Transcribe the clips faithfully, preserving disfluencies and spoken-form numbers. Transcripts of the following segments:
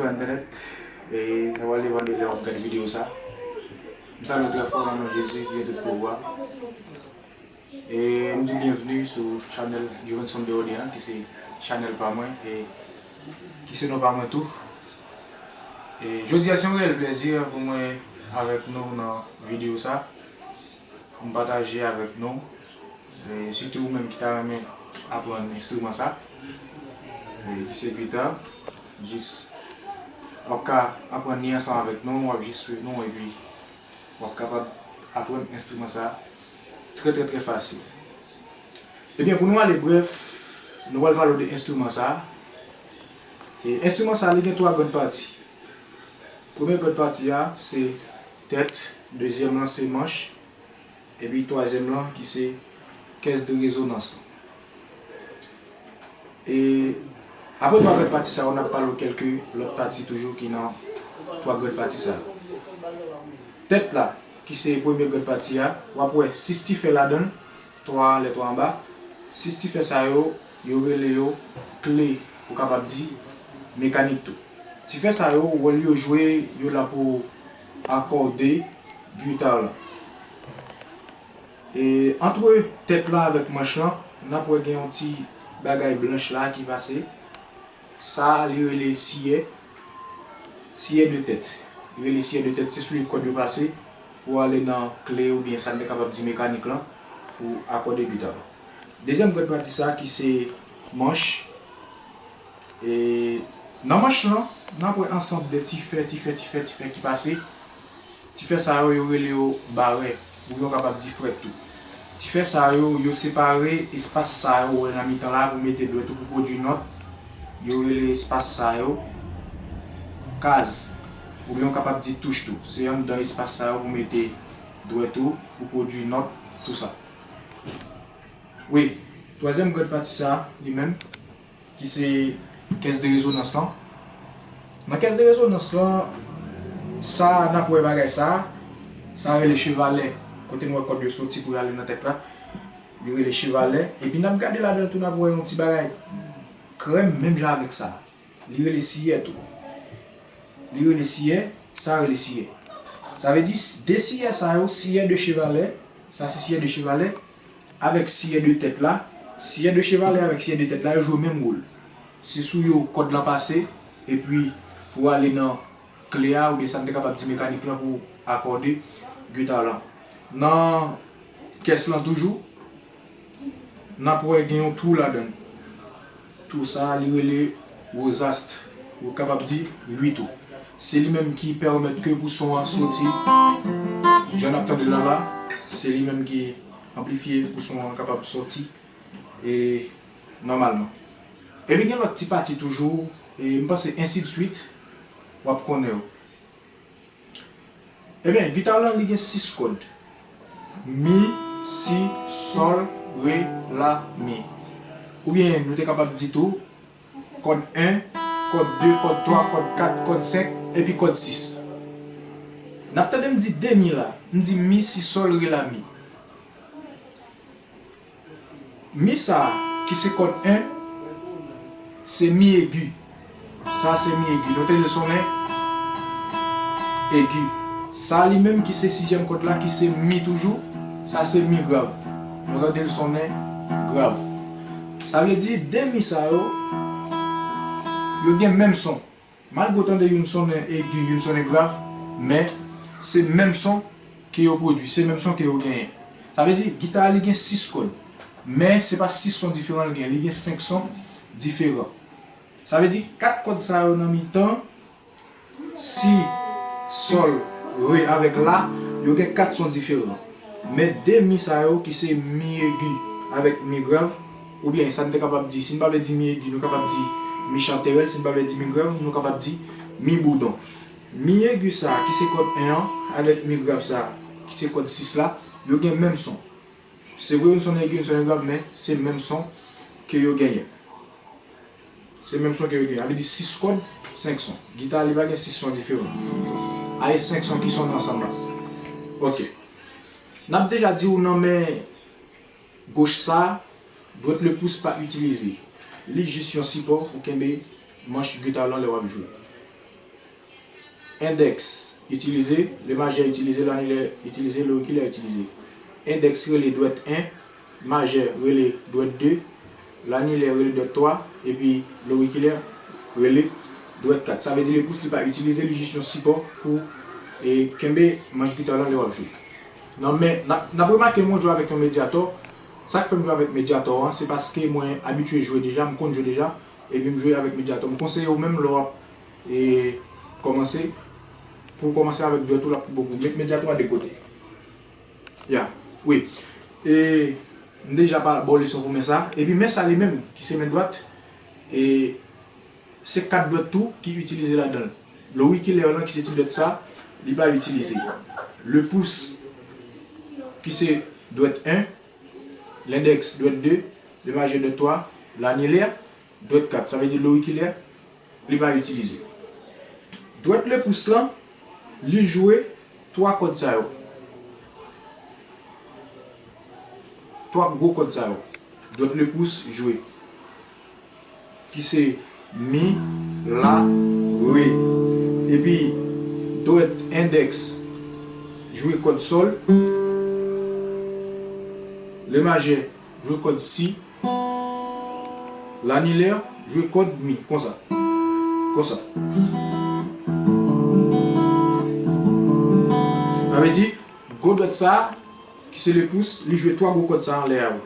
Sou entènèt, e sa pral depann de lè w ap gade videyo sa. M salye w trè fò nan non Jezi ki gen tout pouvwa. E m di w byenvni sou chanèl Juvenson de Orleans, ki se chanèl pa mwen, e ki se non pa mwen tou. E jodi a se yon reyèl plèzi pou mwen avèk nou nan videyo sa, pou m pataje avèk nou, e sitou ou menm ki ta renmen aprann enstriman sa, e ki se gita. Jis w ap ka aprann li ansanm avèk nou, w ap jis swiv nou, epi w ap kapab aprann enstriman sa trè, trè, trè fasil. Ebyen, pou nou ale brèf, nou pral pale w de enstriman sa. E enstriman sa, li gen twa grann pati. Premye grann pati a, se tèt, dezyèm lan, se manch, epi twazyèm lan, ki se kès de rezonans lan. E apre twa grann pati sa yo, n ap pale w kèlke lòt pati toujou ki nan twa grann pati sa yo. Tèt la, ki se premye grann pati a, w ap wè sis ti fè ladan l, twa anlè, twa anba. Sis ti fè sa yo, yo rele yo kle, ou kapab di mekanik tou. Ti fè sa yo, wòl yo jwe, yo la pou akòde gita w lan. E antre tèt lan avèk manch lan, n ap wè gen yon ti bagay blanch la ki pase. Sa, li rele siyè, siyè de tèt. Li rele siyè de tèt, se sou li kòd yo pase pou ale nan kle oubyen sa n te kapab di mekanik lan pou akòde gita w. Dezyèm grann pati sa ki se manch. E nan manch lan, n ap wè ansanm de ti fè, ti fè, ti fè, ti fè ki pase. Ti fè sa yo, yo rele yo barè, oubyen w kapab di frèt tou. Ti fè sa yo, yo separe espas sa yo ou wè nan mitan la pou mete dwèt ou pou pwodui nòt. Yo rele espas sa yo kaz, oubyen w kapab di touch tou. Se anndan espas sa yo pou mete dwèt ou pou pwodui nòt, tou sa. Wi, twazyèm grann pati sa, li menm, ki se kès de rezonans lan. Nan kès de rezonans lan, sa n ap wè bagay sa, sa rele chevalè. Kote n wè kòd yo soti pou y ale nan tèt la, li rele chevalè. Epi n ap gade ladan l tou, n ap wè yon ti bagay krèm menm jan avèk sa. Li rele siyè tou. Li rele siyè, sa rele siyè. Sa vle di, de siyè sa yo, siyè de chevalè, sa se siyè de chevalè, avèk siyè de tèt la, siyè de chevalè avèk siyè de tèt la, yo jwe menm wòl. Se sou yo kòd lan pase, epi pou ale nan kle a, oubyen sa n te kapab di mekanik lan pou akòde gita lan. Nan kès lan toujou, n ap wè gen yon twou ladan l. Twou sa a, li rele rozast. Ou kapab di lwi tou. Se li menm ki pèmèt ke pou son an soti. Jan n ap tande l la la, se li menm ki anplifye pou son an kapab soti, e, nòmalman. Epi gen lòt ti pati toujou, e m panse ensi de swit, w ap konnen yo. Ebyen, gita lan, li gen sis kòd. Mi, si, sòl, re, la, mi. Oubyen, nou te kapab di tou, kòd en, kòd de, kòd twa, kòd kat, kòd senk, epi kòd sis. N ap tande m di de mi la, m di mi, si, sòl, re, la, mi. Mi sa a, ki se kòd en, se mi egi. Sa se mi egi. Nou te di l sonnen egi. Sa li menm ki se sizyèm kòd la, ki se mi toujou, sa se mi grav. Nou te di l sonnen grav. Sa vle di, de mi sa yo, yo gen menm son. Malgre w tande youn sonnen egi, youn sonnen grav, men se menm son ke yo pwodui, se menm son ke yo genyen. Sa vle di, gita a li gen sis kòd, men se pa sis son diferan l gen, li gen senk son diferan. Sa vle di, kat kòd sa yo nan mitan, si, sòl, re avèk la, yo gen kat son diferan. Men de mi sa yo ki se mi egi avèk mi grav, oubyen sa n te kapab di, si n pa vle di mi egi, nou kapab di mi chanterèl, si n pa vle di mi grav, nou kapab di mi boudon. Mi egi sa a, ki se kòd en an, avèk mi grav sa a, ki se kòd sis la, yo gen menm son. Se vre, youn sonnen egi, youn sonnen grav, men se menm son ke yo genyen. Se menm son ke yo genyen. Sa vle di sis kòd, senk son. Gita a, li pa gen sis son diferan. A, e senk son ki sonnen ansanm la. Oke. N ap deja di w nan men goch sa, dwèt le pous pa itilize. Li jis yon sipò pou kenbe manch gita w lan lè w ap jwe. Endèks itilize, le majè itilize, lanilè itilize, le okilè itilize. Endèks rele dwèt en, majè rele dwèt de, lanilè rele dwèt twa, epi le okilè rele dwèt kat. Sa vle di le pous li pa itilize, li jis yon sipò pou, e, kenbe manch gita w lan lè w ap jwe. Nan men, n ap, n ap remake mwen jwe avèk yon medyatò. Sa k fè m jwe avèk medyatò an, se paske mwen abitye jwe deja, m konn jwe deja, epi m jwe avèk medyatò. M konseye w menm lè w ap, e, kòmanse, pou w kòmanse avèk dwèt ou l ap pi bon pou w. Met medyatò a de kote. Ya, wi. E, m deja pa ba w leson pou men sa. Epi men sa li menm, ki se men dwat, e, se kat dwèt tou ki itilize ladan l. Lorikilè lan ki se ti dwèt sa, li pa itilize. Le pous ki se dwèt en, lendèks dwèt de, le majè dwèt twa, lanilè dwèt kat. Sa vle di lorikilè, li pa itilize. Dwèt le pous lan, li jwe twa kòd sa yo. Twa gwo kòd sa yo. Dwèt le pous jwe. Ki se mi, la, re. Epi dwèt endèks jwe kòd sòl. Le majè jwe kòd si. Lanilè jwe kòd mi. Konsa. Konsa. Sa vle di, gwo dwèt sa, ki se le pous, li jwe twa gwo kòd sa anlè a yo.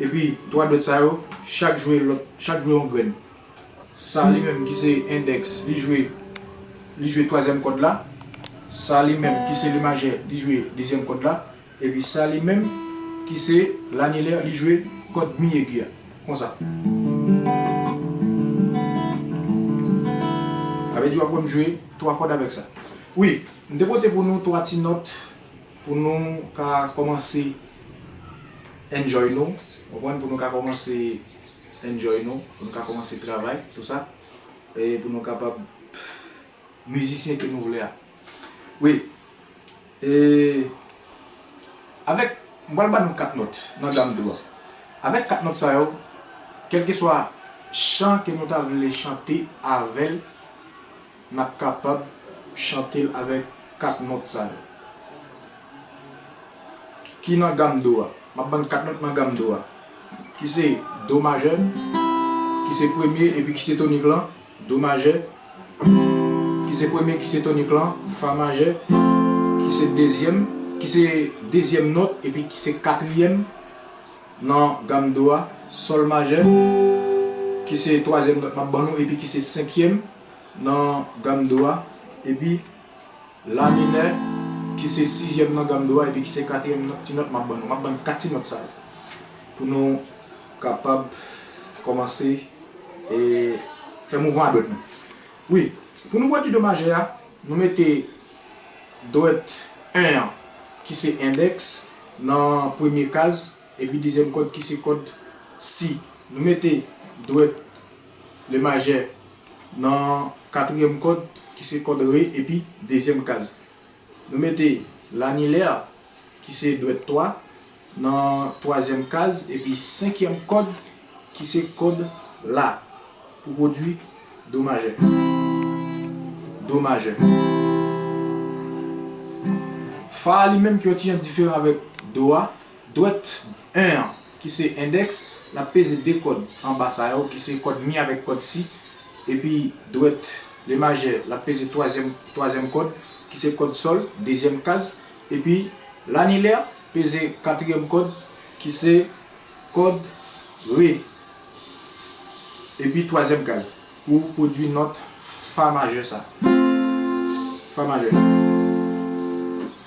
Epi, twa dwèt sa yo, chak jwe lòt, chak jwe yon grenn. Sa li menm ki se endèks, li jwe, li jwe twazyèm kòd la. Sa li menm ki se le majè, li jwe dezyèm kòd la. Epi sa li menm ki se lanilè, li jwe kòd mi egi a. Konsa. Sa vle di w ap wè m jwe twa kòd avèk sa. Wi, m te pote pou nou twa ti nòt pou nou ka kòmanse enjoy nou, w konprann, pou nou ka kòmanse enjoy nou, pou nou ka kòmanse travay, tou sa, e pou nou kapab mizisyen ke nou vle a. Wi, e avèk, m pral ba nou kat nòt nan gam do a. Avèk kat nòt sa yo, kèlkeswa chan ke nou ta vle chante avè l, n ap kapab chante l avèk kat nòt sa yo. Ki nan gam do a. M ap ban n kat nòt nan gam do a. Ki se do majè, ki se premye epi ki se tonik lan, do majè, ki se premye, ki se tonik lan, fa majè, ki se dezyèm, ki se dezyèm nòt epi ki se katriyèm nan gam do a, sòl majè, ki se twazyèm nòt m ap ban nou epi ki se senkyèm nan gam do a, epi la minè, ki se sizyèm nan gam do a, epi ki se katriyèm nòt, ti nòt m ap ban nou. M ap ban n kat ti nòt sa yo pou nou kapab kòmanse, e, fè mouvman a dwèt nou. Wi, pou nou pwodui do majè a, nou mete dwèt en an, ki se endèks, nan premye kaz, epi dezyèm kòd, ki se kòd si. Nou mete dwèt le majè nan katriyèm kòd, ki se kòd re, epi dezyèm kaz. Nou mete la minè, ki se dwèt twa, nan twazyèm kaz, epi senkyèm kòd, ki se kòd la, pou pwodui do majè. Do majè. Fa a li menm ki yon ti jan diferan avèk do a. Dwèt en an, ki se endèks, l ap peze de kòd anba sa yo, ki se kòd mi avèk kòd si, epi dwèt le majè, l ap peze twazyèm, twazyèm kòd, ki se kòd sòl, dezyèm kaz, epi la minè, peze katriyèm kòd, ki se kòd re, epi twazyèm kaz, pou pwodui nòt fa majè sa. Fa majè.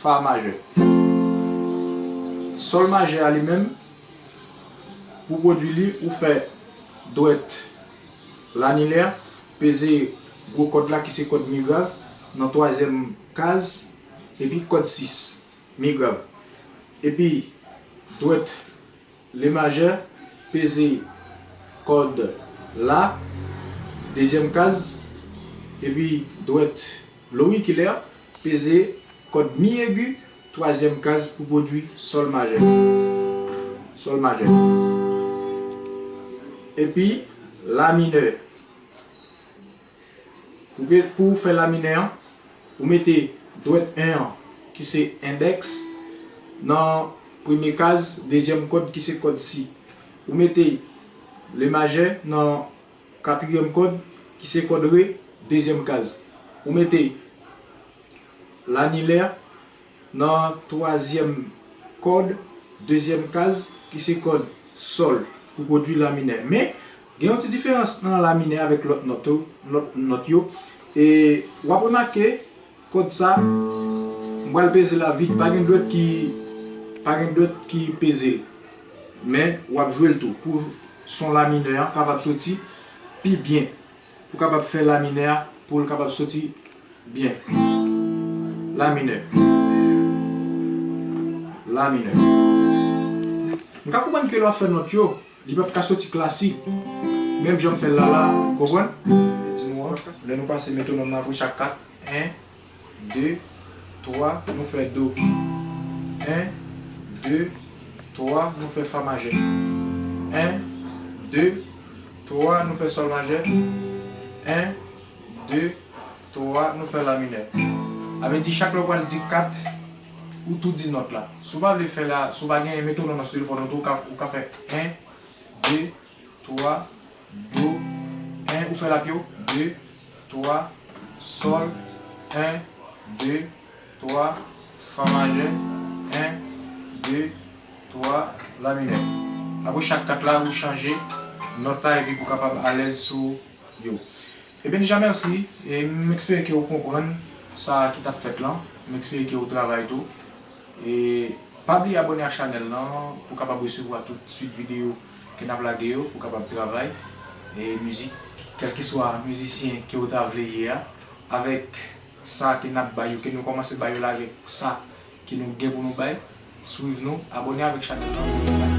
Fa majè. Sòl majè a li menm, pou pwodui li, ou fè dwèt la minè, peze gwo kòd la ki se kòd mi grav, nan twazyèm kaz, epi kòd sis, mi grav. Epi dwèt le majè, peze kòd la, dezyèm kaz, epi dwèt lorikilè, peze kòd mi egi, twazyèm kaz pou pwodui sòl majè. Sòl majè. Epi la minè. Pou, pou fè la minè an, Ou mete dwèt en an, ki se endèks, nan premye kaz dezyèm kòd, ki se kòd si. Ou mete le majè nan katriyèm kòd, ki se kòd re, dezyèm kaz. Ou mete lanilè nan twazyèm kòd, dezyèm kaz, ki se kòd sòl, pou pwodui la minè. Men, gen yon ti diferans nan la minè avèk lòt nòt yo, lòt nòt yo. E w ap remake, kòd sa, m pral peze l a vid, pa gen dwèt ki, pa gen dwèt ki peze l. Men, w ap jwe l tou pou son la minè an kapab soti pi byen. Pou kapab fè la minè a, pou l kapab soti byen. La minè. La minè. M ka konprann ke lè w ap fè nòt yo, li p ap ka soti klasik. Menm jan m fè l la la, konprann? Di nou an, lè nou pase metwonòm nan apre chak kat, en, de, twa, nou fè do. En, de, twa, nou fè fa majè. En, de, twa, nou fè sòl majè. En, de, twa, nou fè la minè. Sa vle di chak lè w pral di kat, ou tou di nòt la. Si w pa vle fè la, si w pa gen metwonòm nan sou telefòn ou tou, ou ka, ou ka fè en, de, twa, do, en, ou fè lapye w, de, twa, sòl, en, de, twa, fa majè, en, de, twa, la minè. Apre chak kat la, ou chanje nòt la epi pou w kapab alèz sou yo. Ebyen, deja mèsi. E m espere ke w konprann sa ki t ap fèt lan. M espere ke w travay tou. E pa bliye abòne ak chanèl lan pou w kapab resevwa tout swit videyo ke n ap lage yo, pou w kapab travay. E mizik, kèlkeswa mizisyen ke w ta vle ye a, avèk sa ke n ap bay yo, ke nou kòmanse bay yo la, avèk sa ke nou gen pou nou bay, swiv nou, abòne avèk chanèl lan.